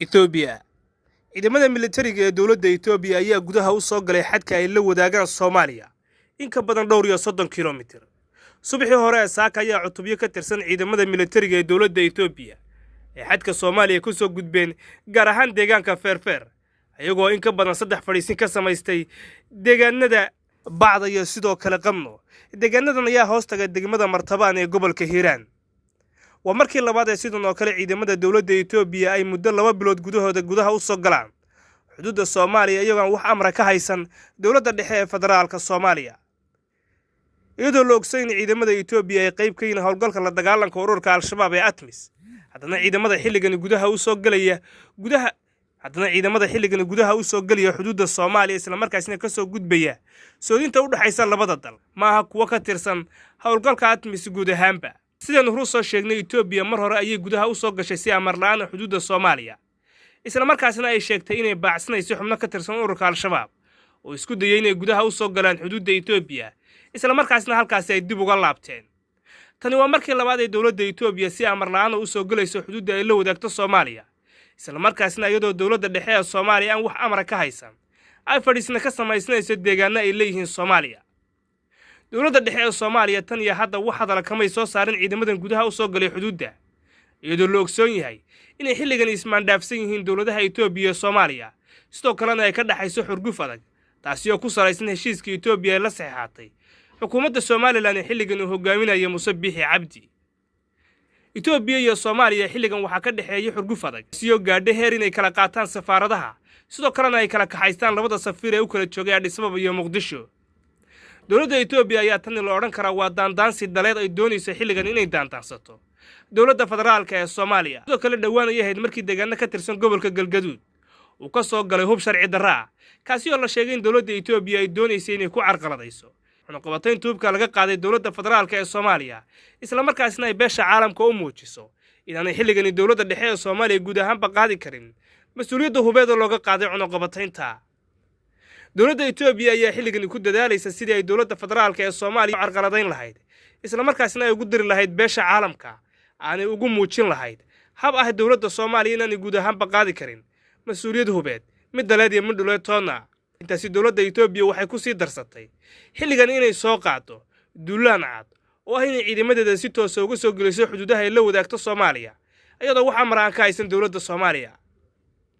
Etoobiya. Ciidamada militariga ee dowladda Etoobiya ayaa gudaha u soo galay xadka ay la wadaagaan Soomaaliya in ka badan dhowr iyo 30 kilomitir. Subaxii hore ee saaka ayaa cutubyo ka tirsan ciidamada militariga ee dowladda Etoobiya ay xadka Soomaaliya ku soo gudbeen, gaar ahaan deegaanka Feerfeer, iyagoo in ka badan saddex fadhiisin ka samaystay deegaanada Bacda iyo sidoo kale Qabno. Deegaanadan ayaa hoos taga degmada Martabaan ee gobolka Hiiraan. Waa markii labaad ee sidan oo kale ciidamada dowladda Etoobiya ay muddo 2 bilood gudahooda gudaha u soo galaan xuduudda Soomaaliya, iyagoon wax amra ka haysan dowladda dhexe ee federaalka Soomaaliya, iyadoo la ogsoon in ciidamada Etoobiya ay qayb ka yihiin howlgalka la dagaalanka ururka Al-Shabaab ee ATMIS. Haddana ciidamada xilligani gudaha u soo gelaya xuduudda Soomaaliya, islamarkaasina ka soo gudbaya soodinta u dhexaysa labada dal, ma aha kuwo ka tirsan howlgalka ATMIS guud ahaanba. Sidaynu horu soo sheegnay, Etoobiya mar hore ayay gudaha u soo gashay si amar la'aana xuduudda Soomaaliya, islamarkaasina ay sheegtay inay baacsanayso xubno ka tirsan ururka Al-Shabaab oo isku dayay inay gudaha u soo galaan xuduudda Etoobiya, islamarkaasina halkaasi ay dib uga laabteen. Tani waa markii labaad ee dowladda Etoobiya si amar la'aana u soo gelayso xuduudda ay la wadaagto Soomaaliya, islamarkaasina iyadoo dowladda dhexe ee Soomaaliya aan wax amara ka haysan ay fadhiisna ka samaysanayso deegaano ay leeyihiin Soomaaliya. Dowladda dhexe ee Soomaaliya tan iyo hadda wax hadala kamay soo saarin ciidamadan gudaha u soo galay xuduudda, iyadoo la ogsoon yahay inay xilligan ismaandhaafsan yihiin dowladaha Etoobiya iyo Soomaaliya, sidoo kalena ay ka dhexayso xurguf adag, taasi oo ku salaysan heshiiska Etoobiya ay la saxeexatay xukuumadda Somaliland ee xilligan uu hogaaminaya Muuse Biixi Cabdi. Etoobiya iyo Soomaaliya xilligan waxaa ka dhexeeya xurguf adag, siyoo gaadho heer inay kala qaataan safaaradaha, sidoo kalena ay kala kaxaystaan labada safiir ee u kala joogay Addis Ababa iyo Muqdisho. Dowladda Etoobiya ayaa tani la odhan karaa waa daandaansi daleed ay doonayso xilligan inay daandaansato dowladda federaalka ee Soomaaliya. Sidoo kale, dhowaan ay ahayd markii deegaano ka tirsan gobolka Galgaduud uu ka soo galay hub sharci darra ah, kaasi oo la sheegay in dowladda Etoobiya ay doonaysay inay ku carqaladayso cunuqabataynta hubka laga qaaday dowladda federaalka ee Soomaaliya, islamarkaasina ay beesha caalamka u muujiso inaanay xilligani dowladda dhexe ee Soomaaliya guud ahaanba qaadi karin mas-uuliyadda hubeeda looga qaaday cunuqabataynta. Dowladda Etoobiya ayaa xilligani ku dadaalaysa sidii ay dowladda federaalka ee Soomaaliya u carqaladayn lahayd, islamarkaasina ay ugu diri lahayd beesha caalamka, aanay ugu muujin lahayd hab ah dowladda Soomaaliya inaanay guud ahaanba qaadi karin mas-uuliyad hubeed, mid daleed iyo mid dhuleed toonna. Intaasi dowladda Etoobiya waxay ku sii darsatay xilligan inay soo qaado duulaan cad oo ah inay ciidamadeeda si toosa uga soo geliso xuduudaha ay la wadaagto Soomaaliya, iyadoo wax amar aan ka haysan dowladda Soomaaliya.